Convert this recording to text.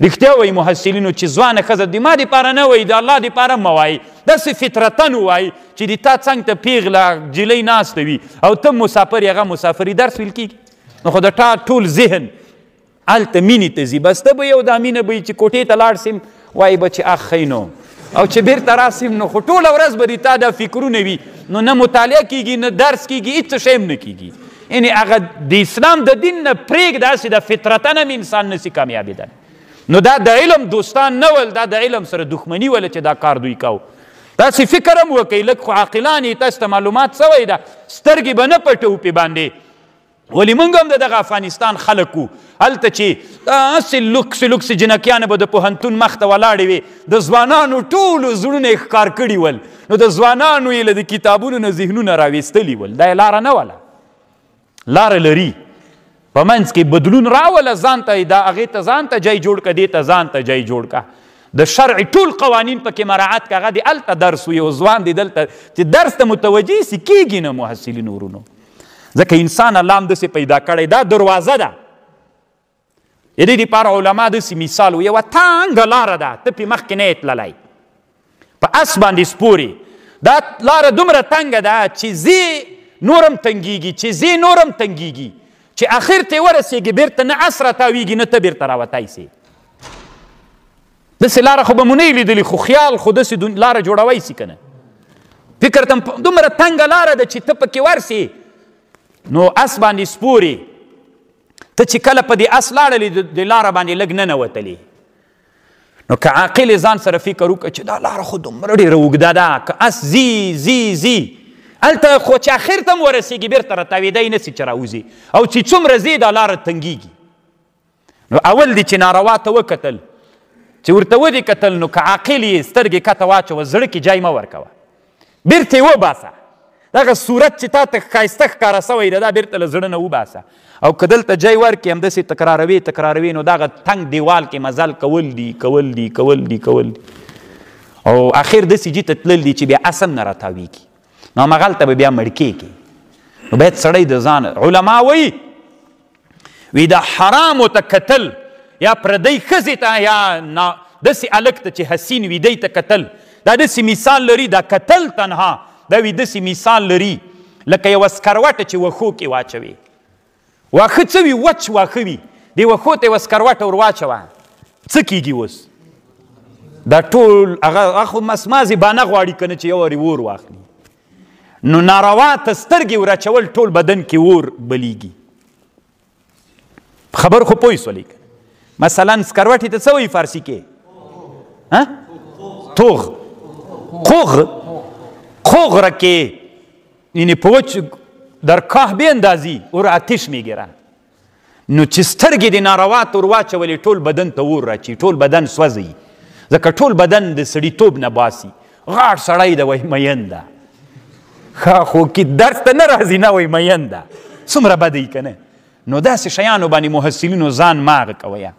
رښتیا وایي محصلینو چې ځوانه ښځه د ما دپاره نه وایي، د الله دپاره مه وایي، داسې فطرتاً ووایي چې د تا څنګ ته پیغله جلۍ ناسته وي او ته مسافر یې، هغه مسافري، درس ویل کېږي. نو خو د تا ټول ذهن هلته مینې ته ځي. بس ته به یو دا مینه به یې چې کوټې ته لاړ سم وایي به چې اخ ښی نو، او چې بیرته راسم نو خو ټوله ورځ به د تا دا فکرونه وي، نو نه مطالعه کېږي، نه درس کېږي، هېڅ شی هم نه کېږي. یعنې هغه د اسلام د دین نه پرېږده، هسې د فطرتاً هم انسان نه سي کامیابېدلی. نو دا د علم دوستان نه ول، دا د علم سره دښمني وله چې دا کار دوی کاوه. تاسې فکر هم وکئ، لږ خو عاقلان یې، تاسو ته معلومات سوی ده، سترګې به نه پټوو پې باندې. ولې موږ هم د دغه افغانستان خلک وو، هلته چې هسې لوکسې لوکسې جنکیانې به د پوهنتون مخته ولاړې وې، د ځوانانو ټولو زړونه یې ښکار کړي ول، نو د ځوانانو یې له د کتابونو نه ذهنونه راویستلي ول. دا یې لاره نه وله، لاره لري په منځ کې بدلون راوله، ځان ته دا هغې ته ځان ته جای جوړ که، دې ته ځان ته جای جوړ که، د شرع ټول قوانین پکې مراعات که. هغه دې هلته درس وي، یو ځوان دې دلته چې درس ته متوجه سي کېږي نه محصلین ورونو، ځکه انسان الله هم داسې پیدا کړی، دا دروازه ده. د دې دپاره علما داسې مثال وي، یوه تنګه لاره ده، ته پې مخکې نه یې تللی، په اس باندې سپورې، دا لاره دومره تنګه ده چې ځې نور هم تنګېږي، چې ځې نور هم تنګېږي، چې اخر ته ورسېږي بیرته نه اس راتاوېږي نه ته بیرته راوتی سې. داسې لاره خو به مو نه یې لیدلې، خو خیال خو داسې لاره جوړوی سي که نه، فکر ته دومره تنګه لاره ده چې ته پکې ورسې، نو اس باندې سپورې، ته چې کله په دې اس لاړلې د لاره باندې لږ ننوتلې، نو که عاقل ځان سره فکر وکړه چې دا لاره خو دومره ډېره اوږده ده، که اس ځي ځي ځي هلته خو چې اخر ته هم ورسېږي بیرته راتاوېدی نه سي چې راوځي، او چې څومره ځې دا لاره تنګېږي. نو اول دې چې ناروا ته وکتل، چې ورته ودې کتل، نو که عاقل یې سترګې کته واچوه، زړه کې جای مه ورکوه، بیرته یې وباسه، دغه صورت چې تا ته ښایسته ښکاره سوی ده دا بیرته له زړه نه وباسه، او که دلته جای ورکړې همداسې تکراروې تکراروې، نو دغه تنګ دیوال کې مزل کول دي کول دي کول دي کول دي، او اخر داسې جي ته تلل دي چې بیا اس هم نه راتاوېږي، نو همغلته به بیا مړ کېږي. نو باید سړی د ځان، علما وایي وی دا حرامو ته کتل یا پردۍ ښځې ته یا داسې هلک ته چې حسین وي دی ته کتل، دا داسې مثال لري، دا کتل تنها دا وی داسې مثال لري لکه یوه سکروټه چې وښو کې واچوي، واښه څه وي، وچ واښه وي، دې وښو ته یوه سکروټه ور واچوه، څه کېږي اوس؟ دا ټول هغه خو مسمازې بانه غواړي که نه چې یو وارې اور واخلي. نو ناروا ته سترګې ور اچول ټول بدن کې اور بلیږي. خبر خو پوه سولې که مثلا سکروټې ته څه وایي فارسي کې؟ ها؟ توغ، قوغ، قوغ را کې یعنی په وچ در کاه بیندازي اور آتش میګیره. نو چې سترګې دې ناروا ته ور واچولې ټول بدن ته اور راچي، ټول بدن سوځي، ځکه ټول بدن د سړیتوب نه باسي. غاړ سړی ده وایي مین ده، ښه خو کې درس ته نه راځي نه وایي مین ده، څومره بده یي که نه. نو داسې شیانو باندې محصلینو ځان ماغه کوئ.